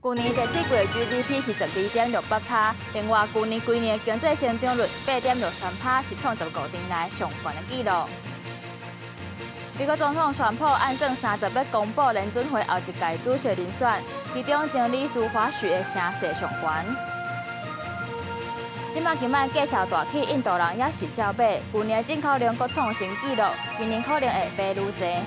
舊年第四季的 GDP 是12.68趴，另外舊年規年的經濟成長率8.63趴，是創15年來上懸的紀錄。美國總統川普按算30欲公布聯準會後一屆主席人選，其中前理事華許的聲勢上懸。這馬今擺價數大起，印度人也是照買，舊年進口量閣創新紀錄，今年可能會買愈濟。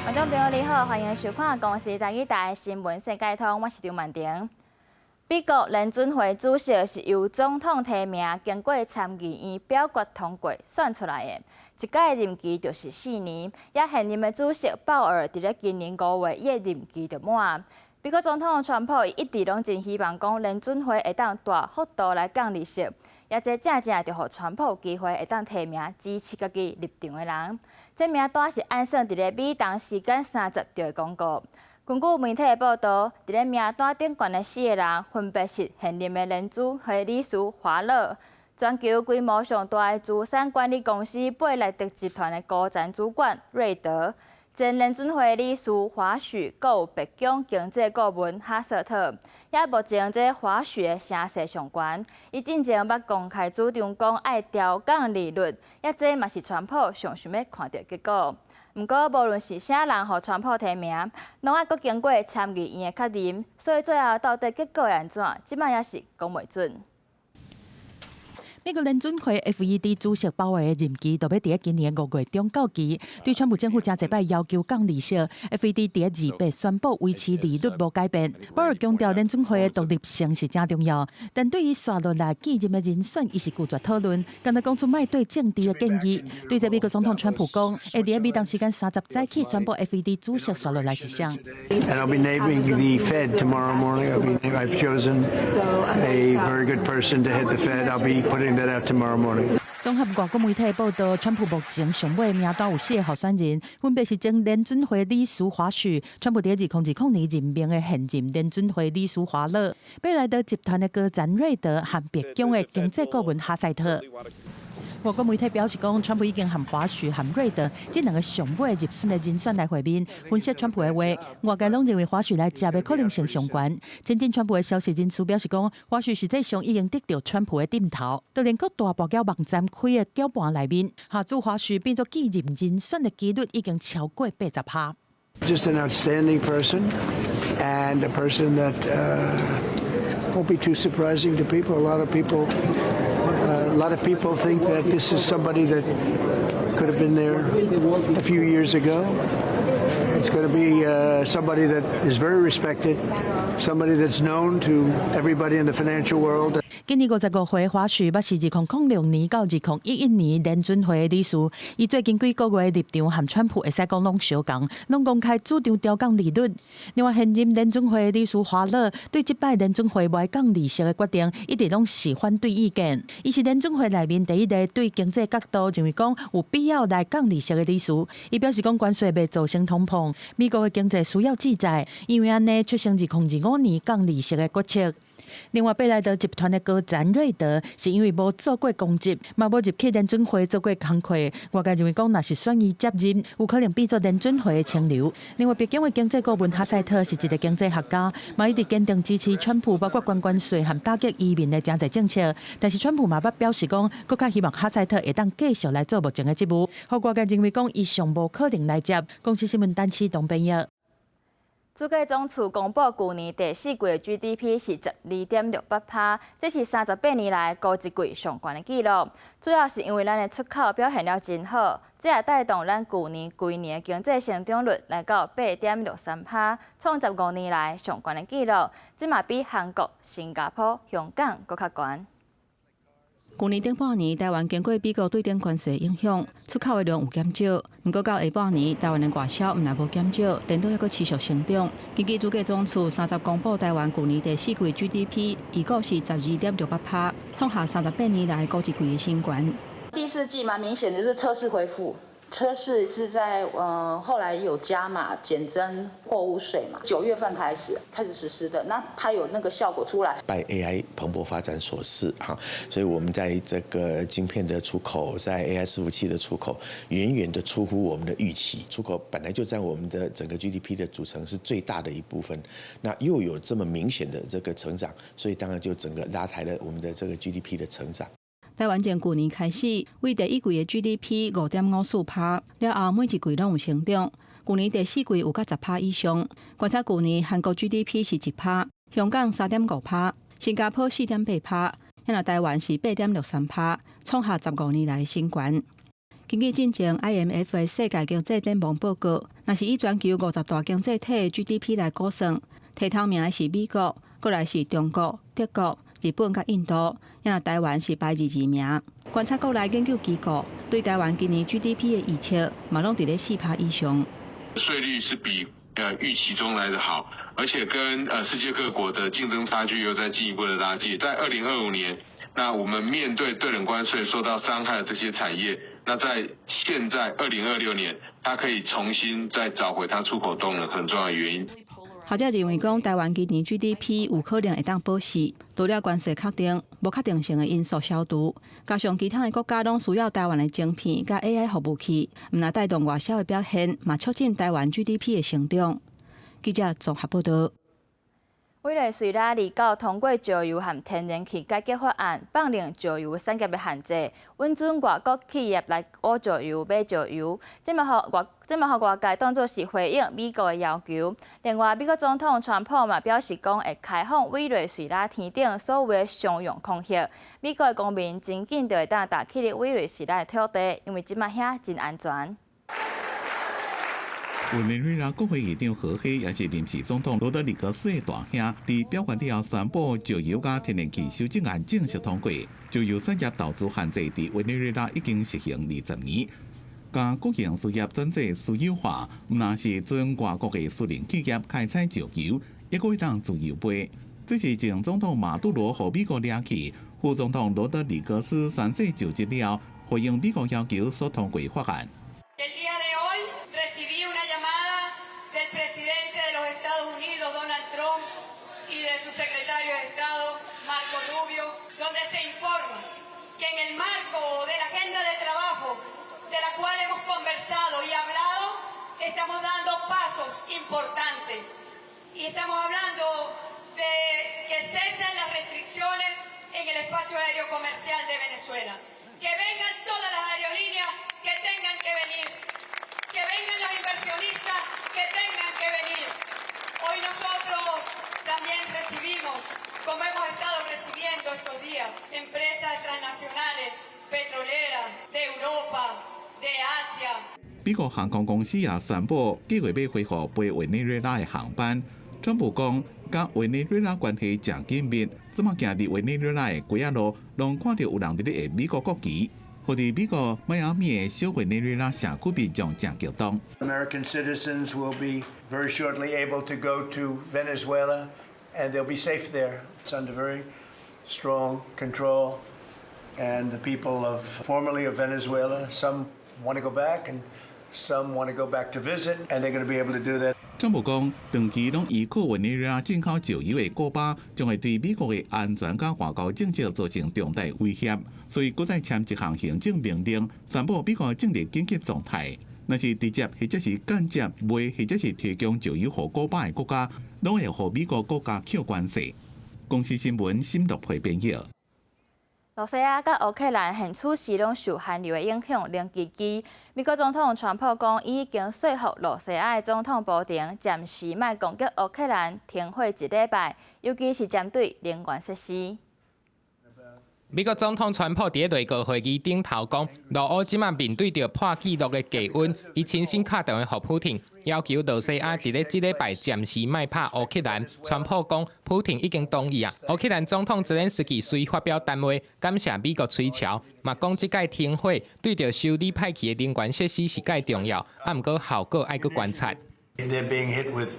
觀眾朋友你好，歡迎收看公視台語台新聞世界通，我是張曼婷。美國聯準會主席是由總統提名，經過參議院表決通過選出來的，一屆任期就是4年。也現任的主席鮑爾佇咧今年5月，伊的任期就滿。美國總統川普一直攏真希望講聯準會會當大幅度來降利息，也這正正就予川普有機會會當提名支持家己立場的人。這名單是按算佇咧美東時間30就會公告。根據媒體的報道，佇咧名單頂懸的四個人，分別是現任的聯準會理事華勒、全球規模上大的資產管理公司貝萊德集團的高層主管瑞德、前聯準會理事華許，閣有白宮經濟顧問哈瑟特。也目前這華許的聲勢上懸，伊進前捌公開主張講愛調降利率，也這嘛是川普上想欲看著結果。毋過，無論是啥人予川普提名，攏愛閣經過參議院的確認，所以最後到底結果會按怎，這擺也是講袂準。美國聯準會 FED 主席鮑爾的任期就欲佇今年5月中到期，對川普政府誠濟擺要求降利息，FED 佇28宣布維持利率無改變。鮑爾強調聯準會的獨立性是誠重要，但對於紲落來繼任的人選，伊是拒絕討論，干焦講出莫對政治的建議。對這美國總統川普講，會佇美東時間30早起宣布 FED 主席紲落來是誰。 And I'll be naming the Fed tomorrow morning. I've chosen a very good person to head the Fed. I'll be putting that out tomorrow morning. 綜合外國媒體報道，川普目前上尾名單有四個候選人，分別是前聯準會理事華許、川普佇2020年任命的現任聯準會理事華勒、貝萊德集團的高層瑞德和白宮的經濟顧問哈塞特。外國媒體表示講，川普已經和華許和瑞德這兩個上尾入選的人選來會面，分析川普的話。外界攏認為華許來接的可能性上懸。親近川普的消息人士表示講，華許實際上已經得著川普的點頭。就連閣大跛腳網站開的腳盤內面，下注華許變做繼任人選的幾率已經超過80趴。 Just an outstanding person and a person that won't be too surprising to people. A lot of people think that this is somebody that could have been there a few years ago. It's going to be somebody that is very respected, somebody that's known to everybody in the financial world. 今年55歲，華許捌是2006年到2011年聯準會的理事。伊最近幾個月的立場和川普會使講攏相仝，攏公開主張調降利率。另外，現任聯準會理事華勒對這擺聯準會無降利息的決定，一直攏是反對意見。伊是聯準會內面第一个對經濟角度認為講有必要來降利息的理事。伊表示講關稅袂造成通膨，美國的經濟需要志在，因為按呢促成2025年降利息的決策。另外，貝萊德集團的高層瑞德是因為無做過公職，嘛無入去聯準會做過工課，外界認為講，若是選伊接任，有可能變做聯準會的清流。另外，白宮的經濟顧問哈塞特是一個經濟學家，嘛一直堅定支持川普，包括懸關稅和打擊移民的誠濟政策。但是，川普嘛捌表示講，閣較希望哈塞特會當繼續來做目前的職務。予外界認為講，伊上無可能來接。公視新聞單詞董編譯。主計總處公布，舊年第四季的 GDP 是12.68趴，這是38年來頭一季上懸的紀錄。主要是因為咱的出口表現了真好，這也帶動咱舊年規年的經濟成長率來到8.63趴，創15年來上懸的紀錄。這嘛比韓國、新加坡、香港閣較懸。舊年頂半年，台灣經過美國對等關稅影響，出口的量有減少。毋過到下半年，台灣的外銷毋但無減少，顛倒猶閣持續成長。根據主計總處三十公布，台灣舊年第四季 GDP 預估是12.68趴，創下38年來頭一季的新懸。第四季蠻明顯，就是車市恢復，車市是在後來有加碼減徵貨物稅嘛，9月份開始實施的，那它有那個效果出來。拜 AI 蓬勃發展所賜哈，所以我們在這個晶片的出口，在 AI 伺服器的出口，遠遠的出乎我們的預期。出口本來就佔我們的整個 GDP 的組成是最大的一部分，那又有這麼明顯的這個成長，所以當然就整個拉抬了我們的這個 GDP 的成長。台灣從舊年開始，為第一季的 GDP 5.54趴，了後每一季攏有成長。舊年第四季有甲10趴以上。觀察舊年韓國 GDP 是1趴，香港3.5趴，新加坡4.8趴，若台灣是8.63趴，創下15年來新高。根據進前 IMF 的世界經濟展望報告，若是以全球50大經濟體的 GDP 來估算，提頭名的是美國，過來是中國、德國、日本佮印度，若台灣是排22名。觀察國內研究機構對台灣今年 GDP 的預測，嘛攏佇咧4趴以上。稅率是比預期中來得好，而且跟世界各國的競爭差距又在進一步的拉近。在2025年，那我們面對對等關稅受到傷害的這些產業，那在現在2026年，它可以重新再找回它出口動能很重要的原因。學者認為講，台灣今年 GDP 有可能會當保四，除了關稅確定、無確定性的因素消除，加上其他的國家攏需要台灣的晶片佮 AI 服務器，毋但帶動外銷的表現，嘛促進台灣 GDP 的成長。記者綜合報道。委內瑞拉二九通過石油和天然氣改革法案，放寬石油產業的限制，允准外國企業來挖石油、買石油。這嘛予外界當作是回應美國的要求。另外，美國總統川普嘛表示講，會開放委內瑞拉天頂所有的商用空域，美國的公民真緊就會當踏去委內瑞拉的土地，因為這擺遐真安全。委內瑞拉國會議長何黑也是臨時總統羅德里格斯的大兄，佇表決了後宣布，石油佮天然氣修正案正式通過。石油產業投資限制佇委內瑞拉已經實行20年，將國營事業轉做私有化，毋但是准外國的私人企業開採石油，抑閣會當自由賣。這是前總統馬杜羅予美國掠去，副總統羅德里格斯宣誓就職了，回應美國要求所通過法案。 Del presidente de los Estados Unidos, Donald Trump, y de su secretario de Estado, Marco Rubio, donde se informa que en el marco de la agenda de trabajo de la cual hemos conversado y hablado, estamos dando pasos importantes. Y estamos hablando de que cesen las restricciones en el espacio aéreo comercial de Venezuela. Que vengan todas las aerolíneas que tengan que venir. Que vengan los inversionistas que tengan que venir. Hoy nosotros también recibimos, como hemos estado recibiendo estos días, empresas transnacionales, petroleras de Europa, de Asia. 美國航空公司也宣布，計劃欲恢復飛委內瑞拉的航班。川普講，佮委內瑞拉關係誠緊密，這馬行佇委內瑞拉的街仔路，攏看著有人佇咧下美國國旗。予佇美國邁阿密的小委內瑞拉社區民眾誠激動。 American citizens will be very shortly able to go to Venezuela, and they'll be safe there. It's under very strong control, and the people of formerly of Venezuela, some want to go back, and some want to go back to visit, and they're going to be able to do that. 川普講，長期攏依靠委內瑞拉進口石油的古巴，將會對美國的安全佮外交政策造成重大威脅，所以閣再簽一項行政命令，宣布美國進入緊急狀態。若是直接或者是間接賣或者是提供石油予古巴的國家，攏會予美國國家扣關稅。公視新聞沈樂培編譯。羅西亞佮烏克蘭現此時攏受寒流的影響，冷吱吱。美國總統川普講，伊已經說服羅西亞的總統普丁，暫時莫攻擊烏克蘭，停火一禮拜，尤其是針對能源設施。美國總統川普佇內閣會議頂頭講，羅烏這馬面對著破紀錄的低溫，伊親身敲電話予普丁，要求羅西亞佇咧這禮拜暫時莫拍烏克蘭。川普講，普丁已經同意啊。烏克蘭總統澤連斯基隨發表談話，感謝美國催促，嘛講這擺停火對著修理歹去的能源設施是蓋重要，啊，毋過效果愛閣觀察。 They're being hit with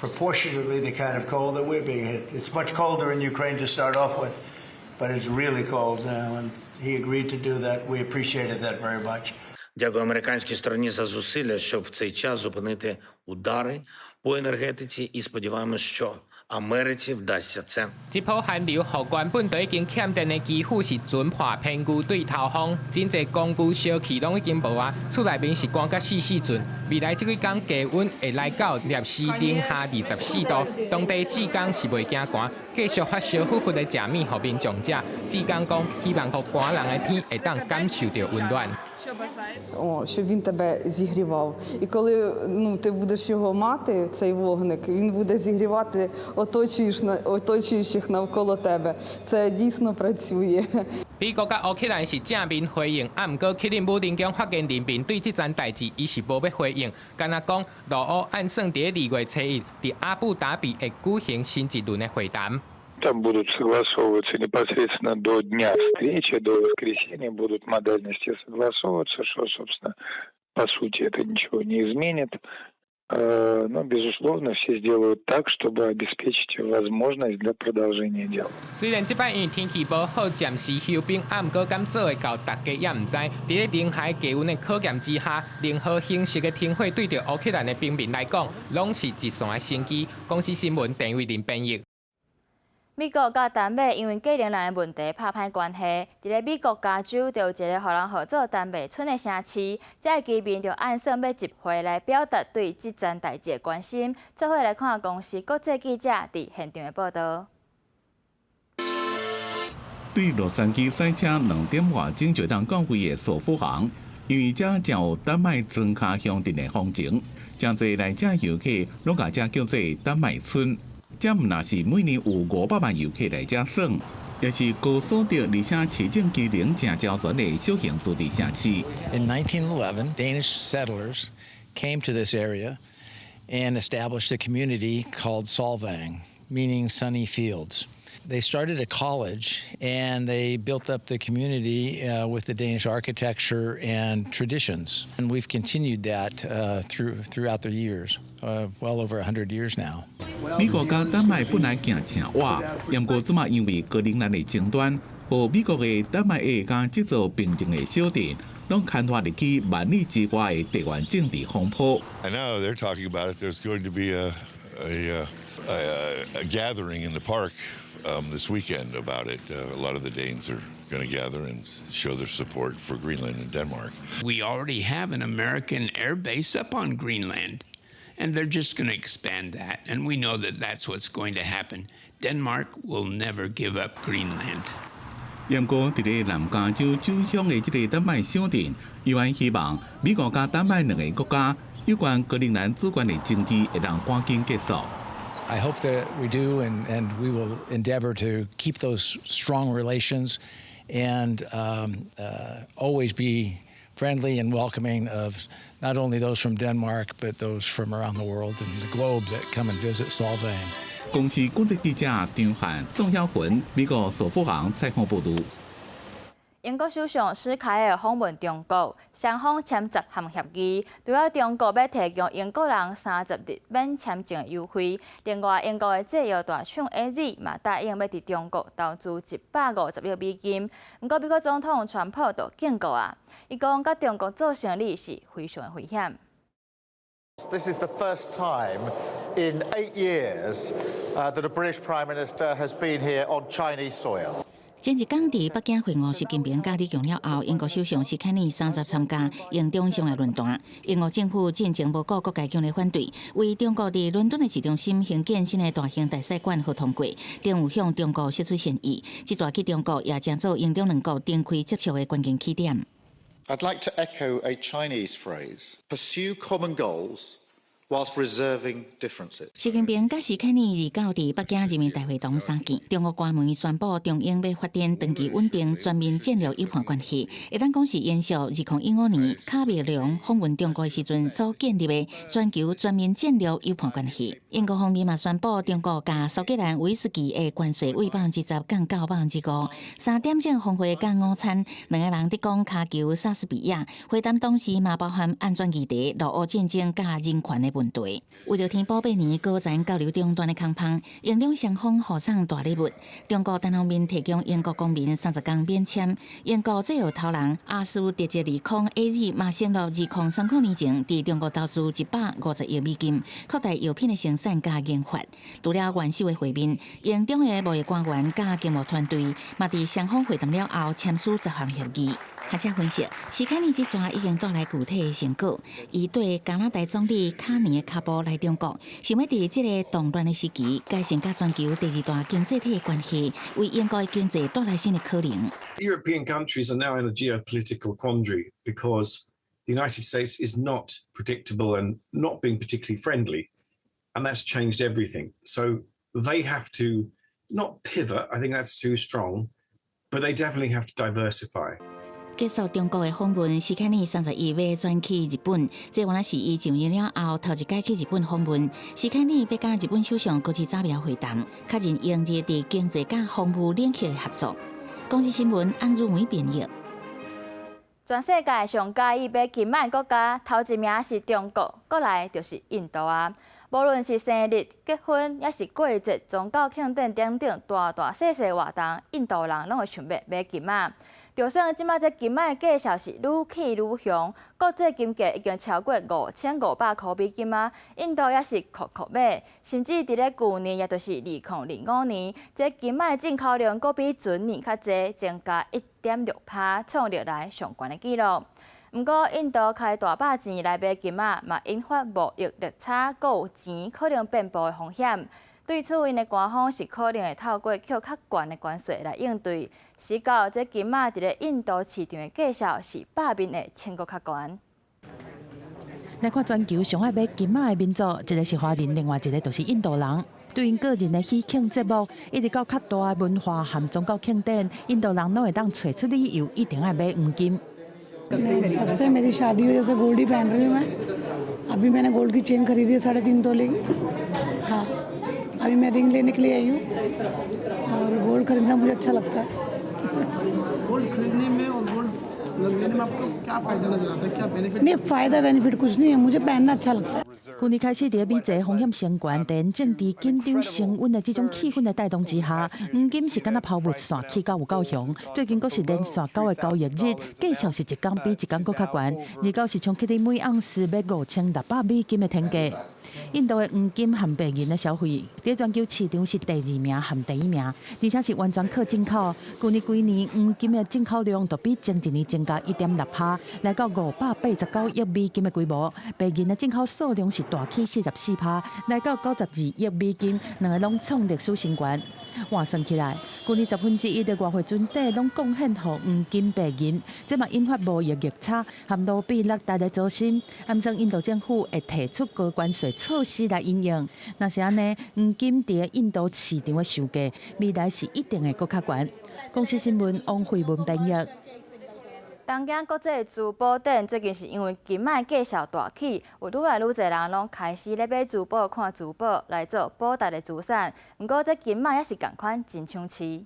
proportionately the kind of cold that we're being hit. It's much colder in Ukraine to start off with, but it's really cold now, and he agreed to do that. We appreciated that very much. Дякую американській стороні за зусилля, щоб в цей час зупинити удари по енергетиці, і сподіваємось, що Америці вдасться це. 這波寒流，予原本就已經欠電的基輔是全破偏牛對頭風，真濟工具燒氣攏已經無啊，厝內面是寒甲死死陣。未來這幾工低溫會來到攝氏零下24度，當地志工是袂驚寒，繼續發燒乎乎的食物予民眾食。志工講，希望予寒人的天會當感受著溫暖。 О, щоб він тебе зігрівав. І коли, ну, ти будеш його мати, цей вогник, він буде зігрівати оточуючих навколо тебе. Це дійсно працює. 美國佮烏克蘭是正面回應，啊，毋過克里姆林宮發言人面對這樁代誌，伊是無欲回應，干焦講俄烏按算佇2月初1佇阿布達比會舉行新一輪的會談。 Там будут согласовываться непосредственно до дня встречи, до воскресенья будут модальности согласовываться, что, собственно, по сути это ничего не изменит. Но, безусловно, все сделают так, чтобы обеспечить возможность для продолжения дела. 雖然這擺因為天氣無好，暫時休兵，啊，毋過敢做會到，大家也毋知。佇咧零下低溫的考驗之下，任何形式的停火對著烏克蘭的平民來講，攏是一線的生機。公視新聞鄧慧玲編譯。美國佮丹麥因為格陵蘭的問題拍歹關係，佇咧美國加州就有一個予人號做丹麥村的城市，遮的居民就按算欲集會來表達對這樁代誌的關心。做伙來看公視國際記者佇現場的報道。對洛杉磯賽車2點外鐘就當到位的索夫行，因為遮誠有丹麥莊跤鄉鎮的風情，誠濟來遮遊客攏共遮叫做丹麥村。遮毋但是每年有500萬遊客來遮耍，也是高所得而且市政機能誠齊全的小型自治城市。 In 1911, Danish settlers came to this area and established a community called Solvang, meaning sunny fields. They started a college and they built up the community with the Danish architecture and traditions. And we've continued that throughout the years, well over 100 years now. 美國佮丹麥本來行誠倚，毋過這馬因為格陵蘭的爭端，予美國的丹麥下佮這座平靜的小鎮，攏牽拖入去萬里之外的地緣政治風波。 I know they're talking about it. There's going to be a gathering in the park this weekend about it. A lot of the Danes are going to gather and show their support for Greenland and Denmark. We already have an American air base up on Greenland, and they're just going to expand that. And we know that that's what's going to happen. Denmark will never give up Greenland. 毋過，佇咧南加州酒鄉的這个丹麥小鎮，依然希望美國佮丹麥兩个國家有關格陵蘭主權的爭議會當趕緊結束。 I hope that we do, and we will endeavor to keep those strong relations and always be friendly and welcoming of not only those from Denmark, but those from around the world and the globe that come and visit Solvang. 公視國際記者張翰、宋曉雲，美國索夫行採訪報導。英國首相施凱爾訪問中國，雙方簽10項協議。除了中國欲提供英國人30日免簽證優惠，另外英國的製藥大廠 AZ 嘛答應欲佇中國投資150億美金。毋過美國總統川普就警告啊，伊講佮中國做生理是非常的危險。 This is the first time in 8 years that a British Prime Minister has been here on Chinese soil. 前一工佇北京會晤習近平佮李強了後，英國首相施凱爾三十參加英中商業論壇。英國政府進前無顧各界強烈反對，為中國佇倫敦的市中心興建新的大型大使館予通過，並有向中國釋出善意。這逝去中國也成做英中兩國展開接觸的關鍵起點。 I'd like to echo a Chinese phrase: pursue common goals whilst reserving differences. 習近平佮施凱爾29佇北京人民大會堂相見，中國官媒宣布中英欲發展長期穩定全面戰略夥伴關係，會當講是延續2015年卡梅隆訪問中國的時陣所建立的全球全面戰略夥伴關係。英國方面嘛宣布，中國共蘇格蘭威士忌的關稅對10%降到5%。3點鐘峰會佮午餐，兩个人佇講跤球莎士比亞，會談當時嘛包含安全議題、俄烏戰爭佮人權的問問題。為著填補八年高層交流中斷的空縫，英中雙方互送大禮物。中國單方面提供英國公民30工免簽，英國製藥頭人阿斯特捷利康 AZ 嘛承諾2030年前佇中國投資150億美金，擴大藥品的生產佮研發。除了元首的會面，英中的貿易官員佮經貿團隊嘛佇雙方會談了後簽署10項協議。學者分析，史凱尼這逝已經帶來具體的成果。伊綴加拿大總理卡尼的跤步來中國，想欲佇這个動亂的時期，改善佮全球第二大經濟體的關係，為英國的經濟帶來新的可能。 European countries are now in a geopolitical quandary because the United States is not predictable and not being particularly friendly, and that's changed everything. So they have to not pivot, I think that's too strong, but they definitely have to diversify. 結束中國的訪問，史凱尼31欲轉去日本，這原來是伊上任了後頭一擺去日本訪問。史凱尼欲佮日本首相高市早苗會談，確認英日佇經濟佮防務領域的合作。公視新聞安如梅編譯。全世界上佮意買金仔的國家，頭一名是中國，過來就是印度啊。無論是生日、結婚，抑是過節、宗教慶典等等，大大細細活動，印度人攏會想欲買金仔。就算這擺這金仔的價數是愈起愈凶，國際金價已經超過5500箍美金啊！印度也是摳摳買，甚至佇咧舊年，也就是2025年，這金仔的進口量閣比前年較濟，增加1.6趴，創歷來上懸的紀錄。毋過，印度開大把錢來買金仔，嘛引發貿易逆差，閣有錢可能變薄的風險。對此，𪜶的官方是可能會透過扣較懸的關稅來應對。時到這金仔佇咧印度市場的價數是百面會穿閣較懸。來看全球上愛買金仔的民族，一个是華人，另外一个就是印度人。對𪜶個人的喜慶節目，一直到較大的文化和宗教慶典，印度人攏會當揣出理由，一定愛買黃金。 जब से मेरी शादी हुई जब से गोल्ड ही पहन रही हूँ मैं। अभी मैंने गोल्ड की चेन खरीदी है 3.5 तोले की। हाँ, अभी मैं रिंग लेने के लिए आई हूँ और गोल्ड खरीदना मुझे अच्छा लगता है। गोल्ड खरीदने में और गोल्ड लेने में आपको क्या फायदा नजर आता है? क्या बेनिफिट? नहीं, फ़ायदा बेनिफिट कुछ नहीं है, मुझे पहनना अच्छा लगता है। 去年開始，佇美債風險升懸、地緣政治緊張升溫的這種氣氛的帶動之下，黃金是敢若拋物線起到有夠雄。最近閣是連續九個交易日，價數是一工比一工閣較懸。29是衝擊佇每盎司欲5600美金的天價。印度的黃金和白銀的消費，佇全球市場是第二名和第一名，而且是完全靠進口。舊年規年黃金的進口量就比前一年增加1.6趴，來到589億美金的規模。白銀的進口數量是大起44趴，來到92億美金，兩个攏創歷史新高。換算起來，舊年1/10的外匯存底攏貢獻予黃金、白銀，這嘛引發貿易逆差和盧比落台的糟心。暗算印度政府會提出高關稅措施來因應。若是按呢，黃金佇印度市場的售價，未來是一定會閣較懸。公視新聞王慧文編譯。東京國際珠寶展最近是因為金仔價數大起，有愈來愈濟人攏開始咧買珠寶、看珠寶來做保值的資產。毋過這金仔也是仝款真搶市。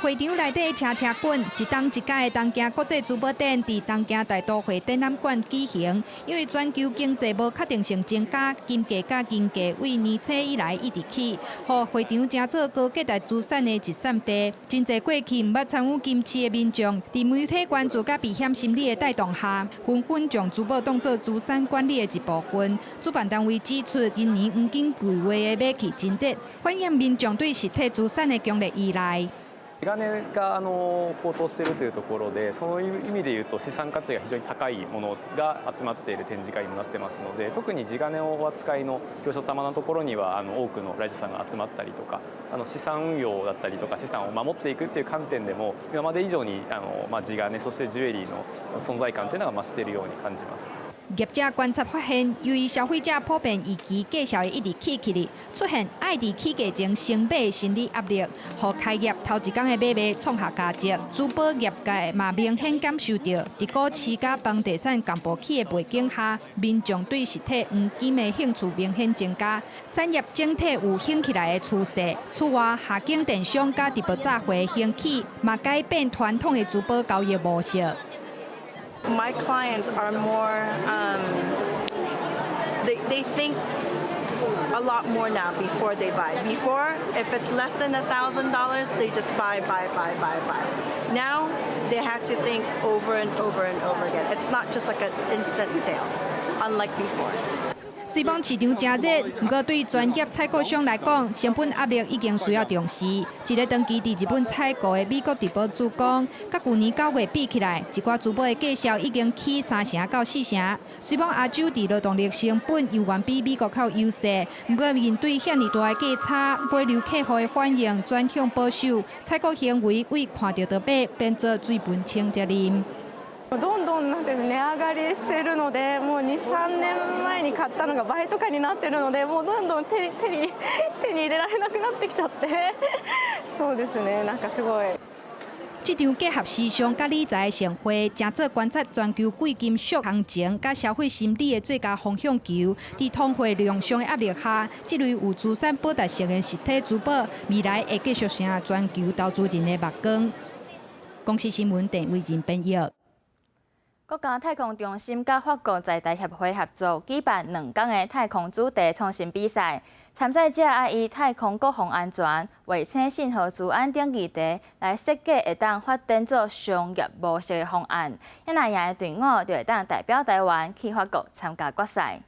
會場內底車車滾，一冬一屆的東京國際珠寶展佇東京大都會展覽館舉行。因為全球經濟無確定性增加，金價佮銀價對年初以來一直起，予會場成做高價值資產的集散地。真濟過去毋捌參與金市的民眾，佇媒體關注佮避險心理的帶動下，紛紛將珠寶當做資產管理的一部分。主辦單位指出，今年黃金櫃位的買氣真熱，反映民眾對實體資產的強烈依賴。地金が高騰しているというところで、その意味でいうと資産価値が非常に高いものが集まっている展示会にもなってますので、特に地金をお扱いの業者様のところには多くの来場者さんが集まったりとか、資産運用だったりとか資産を守っていくっていう観点でも、今まで以上に地金、そしてジュエリーの存在感というのが増しているように感じます。業者觀察發現，由於消費者普遍預期價數會一直起起來，出現愛佇起價前先買的心理壓力，予開業頭一工的買賣創下佳績。珠寶業界嘛明顯感受著，佇股市佮房地產仝步起的背景下，民眾對實體黃金的興趣明顯增加，產業整體有興起來的趨勢。此外，下間電商佮直播詐貨興起，嘛改變傳統的珠寶交易模式。 My clients are more They think a lot more now before they buy. Before, if it's less than $1,000, they just buy, buy, buy, buy, buy. Now they have to think over and over and over again. It's not just like an instant sale, unlike before. 雖罔市場誠熱，毋過對專業採購商來講，成本壓力已經需要重視。一个長期佇日本採購的美國珠寶主講，佮舊年9月比起來，一寡珠寶的價數已經起3成到4成。雖罔亞洲佇勞動力成本猶原比美國較有優勢，毋過面對遐爾大的價差，買樓客戶的反應轉向保守，採購行為為看著就買，變做水盆清責任。どんどんなんて値上がりしてるので、もう2、3年前に買ったのが倍とかになってるので、もうどんどん手に入れられなくなってきちゃって、そうですね、なんかすごい。這場結合時尚佮理財的盛會，誠做觀察全球貴金屬行情佮消費心理的最佳風向球。佇通貨膨脹的壓力下，這類有資產保值性的實體珠寶，未來會繼續成全球投資人的目光。公視新聞鄧偉仁編譯。國家太空中心佮法國在台協會合作舉辦2天的太空主題創新比賽，參賽者愛以太空國防安全、衛星信號資安等議題來設計會當發展做商業模式的方案。若贏的隊伍就會當代表台灣去法國參加決賽。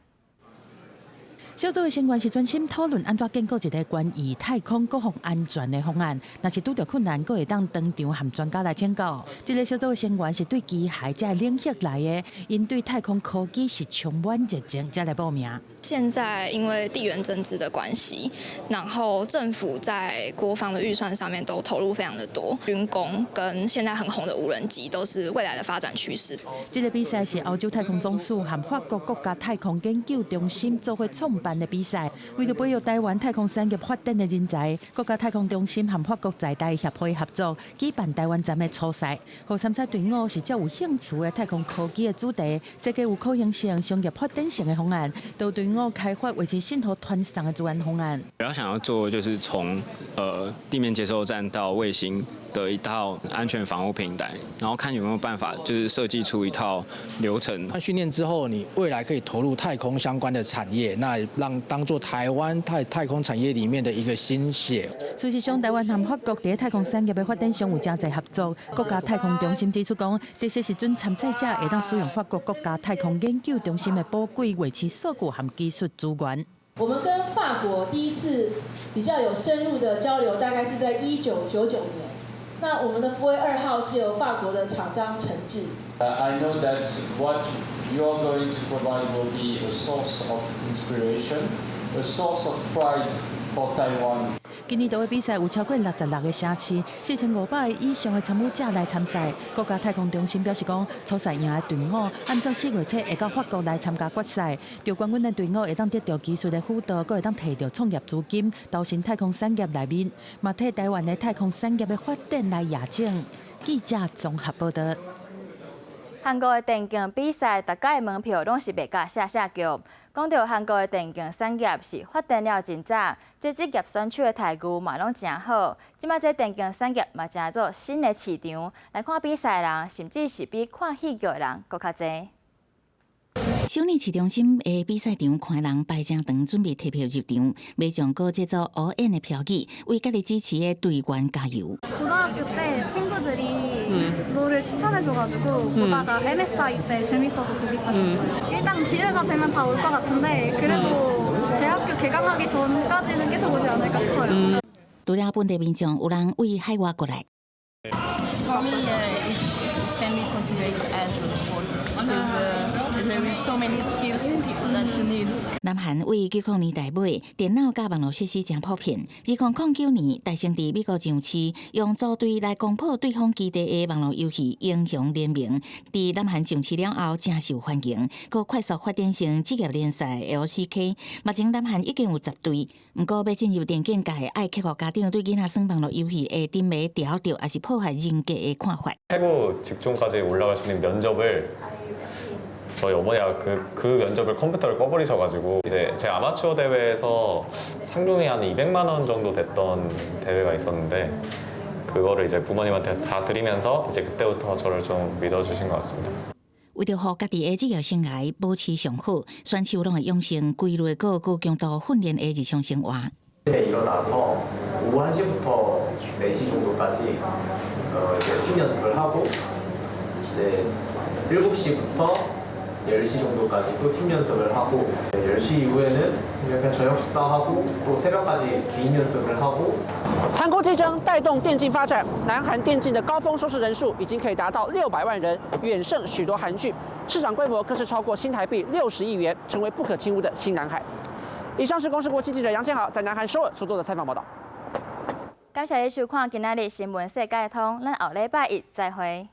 小組的成員是專心討論按怎建構一个關於太空國防安全的方案。若是拄著困難，閣會當當場和專家來請教。這个小組的成員是對機械這个領域來的，𪜶對太空科技是充滿熱情，才來報名。現在因為地緣政治的關係，然後政府在國防的預算上面都投入非常的多，軍工跟現在很紅的無人機都是未來的發展趨勢。這个比賽是歐洲太空總署和法國國家太空研究中心做伙創辦的比賽，為著培育台灣太空產業發展的人才，國家太空中心和法國在台協會合作舉辦台灣站的初賽，予參賽隊伍是較有興趣的太空科技的主題，設計有可行性、商業發展性的方案，導隊伍開發衛星信號傳送的資安方案。主要想要做就是從地面接收站到衛星的一套安全防護平台，然後看有沒有辦法就是設計出一套流程。那訓練之後，你未來可以投入太空相關的產業，那讓當做台灣太空產業裡面的一個新血。事實上，台灣和法國佇太空產業的發展上有誠濟合作。國家太空中心指出講，這些時陣參賽者會當使用法國國家太空研究中心的寶貴衛星數據和技術資源。我們跟法國第一次比較有深入的交流，大概是在1999年。那我們的福衛二號是由法國的廠商承製。 I know that what you are going to provide will be a source of inspiration, a source of pride for Taiwan. 今年度的比賽有超過66個城市，4500個以上的參與者來參賽。國家太空中心表示講，初賽贏的隊伍按照4月初會到法國來參加決賽。得冠軍的隊伍會當得到技術的輔導，閣會當提著創業資金，投身太空產業內面，嘛替台灣的太空產業的發展來掖種。記者綜合報道。韓國的電競比賽，逐屆門票攏是賣甲嚇嚇叫。講著韓國的電競產業是發展了真早，這職業選手的待遇嘛攏誠好。這擺這電競產業嘛成做新的市場，來看比賽的人，甚至是比看戲劇的人閣較濟。首爾市中心的比賽場，看人排誠長，準備提票入場，馬上閣製作烏煙的標語，為家己支持的隊員加油。 고등학교 때 친구들이 롤을 추천해줘가지고 보다가 MSI 때 재밌어서 보기 시작했어요. 일단 기회가 되면 다 올 것 같은데 그래도 대학교 개강하기 전까지는 계속 오지 않을까 싶어요. 除了本地民眾，有人對海外過來。 For me, it can be considered as a sport because there is so many skills that you need. 南韓對90年代尾，電腦佮網路設施誠普遍。2009年，大成佇美國上市，用組隊來攻破對方基地的網路遊戲英雄聯盟，佇南韓上市了後，誠受歡迎，閣快速發展成職業聯賽 LCK。目前南韓已經有10隊，毋過欲進入電競界，愛克服家長對囡仔耍網路遊戲會沉迷著著，抑是破壞人格的看法。 최고 직종까지 올라갈 수 있는 면접을 저희 어머니가 그 면접을 컴퓨터를 꺼버리셔가지고 이제 제 아마추어 대회에서 상금이 한 200만 원 정도 됐던 대회가 있었는데 그거를 이제 부모님한테 다 드리면서 이제 그때부터 저를 좀 믿어주신 것 같습니다. 為著予家己的職業生涯保持上好，選手攏會養成規律閣高強度訓練的日常生活。 일어나서 오후 1시부터 4시 정도까지 이제 팀 연습을 하고 이제 7시부터 10시 정도까지 또 팀 연습을 하고 10시 이후에는 그냥 저녁 식사하고 또 새벽까지 개인 연습을 하고 殘酷競爭帶動電競發展，南韓電競的高峰收視人數已經可以達到600萬人，遠勝許多韓劇，市場規模更是超過新台幣60億元，成為不可輕忽的新藍海。以上是公視國際記者楊千豪在南韓首爾所做的採訪報道。感謝你收看今仔日新聞世界通，咱後禮拜一再會。